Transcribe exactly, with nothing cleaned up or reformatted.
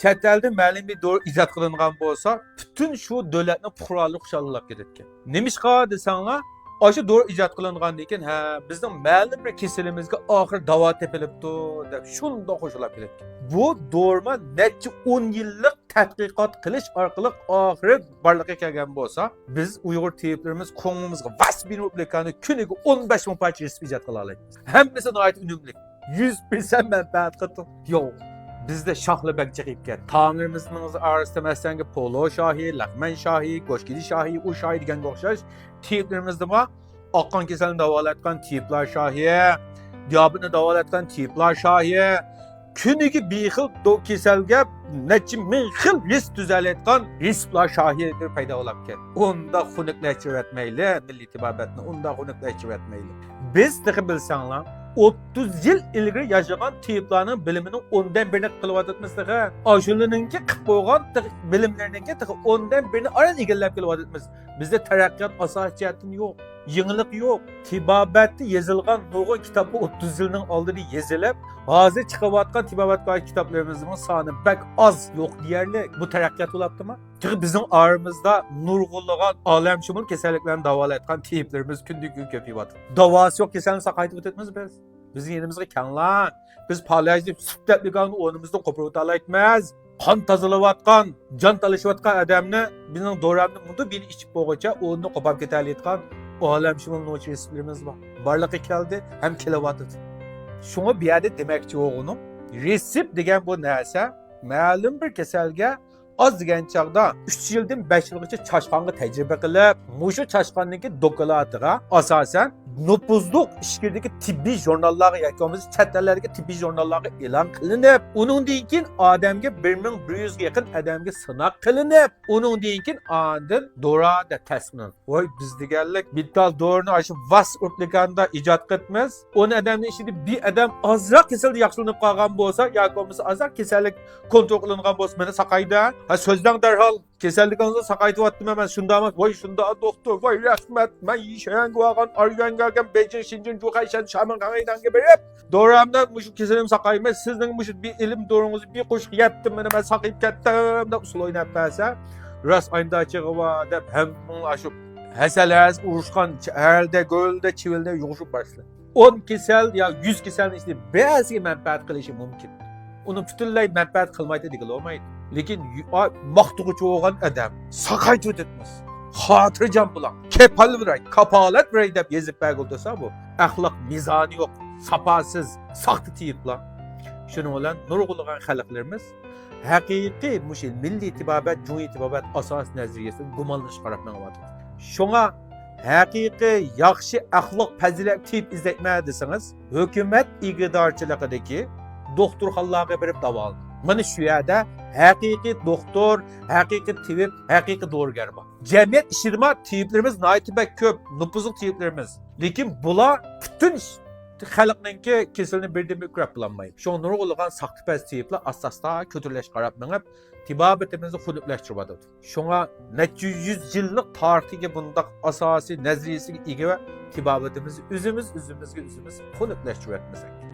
چەت ئەلدە مەلۇم بىر دورا ئىجاد قىلىنغان بولسا، پۈتۈن شۇ دۆلەتنىڭ پۇقرالىرى خۇشاللىنىپ كېتىدىكەن. نېمىشقا دېسەڭلار، ئاشۇ دورا ئىجاد قىلىنغاندىن كېيىن، ھە، بىزنىڭ مەلۇم بىر كېسىلىمىزگە ئاخىر داۋا تېپىلىپتۇ، دەپ شۇنداق خۇشاللىنىپ كېتىدىكەن. بۇ دورىما نەچچە ئون يىللىق تەتقىقات قىلىش ئارقىلىق ئاخىرى بارلىققا كەلگەن بولسا، بىز ئۇيغۇر تېۋىپلىرىمىز كۆڭلىمىزگە ۋاس بىر رېپلىكانى كۈنىگە ئون بەش مىڭ پارچە رېسېپ ئىجاد قىلالايمىز. ھەممىسى ناھايىتى ئۈنۈملۈك. يۈز پىرسەنت مەنپەئەت قىلدى. يوق. بىزدە شاخلا بەگ چېقىپ كەتتى. تائاملىرىمىزنىڭ ئارىسىدا، مەسىلەن، پولۇ شاھى، لەغمەن شاھى، گۆشكېدە شاھى، ئۇ شاھى دېگەنگە ئوخشاش تېۋىپلىرىمىزدىمۇ ئاق قان كېسەلنى داۋالايدىغان تېۋىپلار شاھى، دىيابېتنى داۋالايدىغان تېۋىپلار شاھى، كۈنىگە بىر خىل دو-، كېسەلگە نەچچە مىڭ خىل رېسېپ تۈزەلەيدىغان رېسېپلار شاھى پەيدا بولۇپ كەتتى. ئۇنداق خۇنۈكلەشتۈرۈۋەتمەيلى، مىللىي تېبابەتنى ئۇنداق خۇنۈكلەشتۈرۈۋەتمەيلى. بىز تېخى بىلسەڭلار، ئوتتۇز يىل ئىلگىرى ياشىغان تېۋىپلارنىڭ بىلىمىنىڭ ئوندىن بىرىنى قىلىۋاتىمىز تېخى. ئاشۇلىرىنىڭكى قىلىپ بولغان تېخى بىلىملىرىنىڭكى تېخى ئوندىن بىرىنى ئاران ئىگىلەپ كېلىۋاتىمىز. بىزدە تەرەققىيات ئاساسىي جەھەتتىن يوق. يېڭىلىق يوق. تېبابەتتە يېزىلغان نۇرغۇن كىتابلار ئوتتۇز يىلنىڭ ئالدىدا يېزىلىپ، ھازىر چىقىۋاتقان تېبابەتكە ئائىت كىتابلىرىمىزنىڭ سانى بەك ئاز، يوق دېيەرلىك. بۇ تەرەققىيات بولۇپتۇما؟ تېخى بىزنىڭ ئارىمىزدا نۇرغۇنلىغان ئالەمشۇمۇل كېسەللىكلەرنى داۋالايدىغان تېۋىپلىرىمىز كۈندىن كۈنگە كۆپىيىۋاتىدۇ. داۋاسى يوق كېسەلنى ساقايتىۋاتىمىز بىز. بىزنىڭ يېنىمىزغا كەڭلار. بىز پالەچنى سۈت دەپ بىكارنى ئورنىمىزدىن قوپۇرۇۋېتەلەيمىز. قان تازىلاۋاتقان، جان تالىشىۋاتقان ئادەمنى بىزنىڭ دورامنى مۇندۇ بىرنى ئىچىپ بولغۇچە ئۇنى قوپاپ كېتەلەيدىغان ئالەمشۇمۇل نوچى رېسېپلىرىمىز بار. بارلىققا كەلدى ھەم كېلىۋاتىدۇ. شۇڭا بۇ يەردە دېمەكچى بولغىنىم، رېسېپ دېگەن بۇ نەرسە مەلۇم بىر كېسەلگە ئاز دېگەن چاغدا ئۈچ يىلدىن بەش يىلغىچە چاشقانغا تەجرىبە قىلىپ، مۇشۇ چاشقاننىڭكى دوكلاتىغا ئاساسەن نوپۇزلۇق ئىچكىرىدىكى تېببىي ژۇرناللارغا ياكى بولمىسا چەت ئەللەردىكى تېببىي ژۇرناللارغا ئېلان قىلىنىپ، ئۇنىڭدىن كېيىن ئادەمگە بىر مىڭ بىر يۈزگە يېقىن ئادەمگە سىناق قىلىنىپ، ئۇنىڭدىن كېيىن ئاندىن دورا دەپ تەستىقلىنىدۇ. ۋاي، بىز دېگەنلىك بىتال دورىنى ئاشۇ ۋاس ئۇرپلىكاندا ئىجاد قىلىپمىز. ئون ئادەمنىڭ ئىچىدە بىر ئادەم ئازراق كېسەلدە ياخشىلىنىپ قالغان بولسا ياكى بولمىسا ئازراق كېسەللىك كونترول قىلىنغان بولسا، مانا ساقايدۇ. ھە، سۆزلەڭ دەرھال. كېسەللىكىڭىزنى ساقايتىۋاتتىم مەن، شۇنداقمۇ؟ ۋاي، شۇنداق دوختۇر، ۋاي، رەھمەت. مەن يىشەنگە بارغان، ئاريۇەنگە بارغان، بېيجىڭ، شېنجېن، جۇخەي، شەن، شامېن، خەڭەيدەنگە بېرىپ، دورامدىن مۇشۇ كېسىلىمنى ساقايمەن. سىزنىڭ مۇشۇ بىر ئىلىم دورىڭىزنى بىر قوشۇق يەتتىم، مانا مەن ساقىيىپ كەتتىم، دەپ ئۇسسۇل ئويناپ بەرسە، راست ئاينىدا چېغى بار، دەپ ھەممىڭ ئاشۇ ھەسەل-ھەسەل ئۇرۇشقان شەھەردە، گۆلدە، چىۋىلدە يۇغۇشۇپ باشلىدى. ئون كېسەل يا يۈز كېسەلنىڭ ئىچىدە بەزىگە مەنپەئەت قىلىشى مۇمكىن. ئۇنى پۈتۈنلەي مەنپەئەت قىلمايدۇ دېگىلى بولمايدۇ. لېكىن يۇ-، ئا، ماختىغۇچى بولغان ئادەم، ساقايتىۋېتىپمىز، خاتىرجەم بولاڭ، كېپىل بېرەي، كاپالەت بېرەي دەپ يېزىپ بەرگىلى تۇرسا، بۇ ئەخلاق مىزانى يوق، ساپاسىز، ساختا تېۋىپلار. شۇنىڭ بىلەن نۇرغۇنلىغان خەلقلىرىمىز ھەقىقىي مۇشۇ مىللىي تېبابەت، جۇڭيى تېبابەت ئاساسىي نەزەرىيەسىگە گۇمانلىنىش قاراپ مېڭىۋاتىدۇ. شۇڭا ھەقىقىي ياخشى ئەخلاق پەزىلەت تېۋىپ ئىزدەيمەن دېسىڭىز، ھۆكۈمەت ئىگىدارچىلىقىدىكى دوختۇرخانىلارغا بېرىپ داۋالىنىڭ. مانا شۇ يەردە ھەقىقىي دوختۇر، ھەقىقىي تېۋىپ، ھەقىقىي دورىگەر بار. جەمئىيەت ئىچىدىمۇ تېۋىپلىرىمىز ناھايىتى بەك كۆپ، نوپۇزلۇق تېۋىپلىرىمىز. لېكىن بۇلار پۈتۈن خەلقنىڭكى كېسىلىنى بىردىنبىر كۆرۈپ بولالمايدۇ. شۇڭا نۇرغۇنلىغان ساختىپەز تېۋىپلار ئاستا-ئاستا كۆتۈرۈلۈشكە قاراپ مېڭىپ، تېبابىتىمىزنى خۇنۈكلەشتۈرۈۋاتىدۇ. شۇڭا نەچچە يۈز يىللىق تارىخىدىكى بۇنداق ئاساسىي نەزەرىيەسىگە ئىگە ۋە تېبابىتىمىزنى ئۆزىمىز، ئۆزىمىزگە ئۆزىمىز خۇنۈكلەشتۈرۈۋەتمىسەك.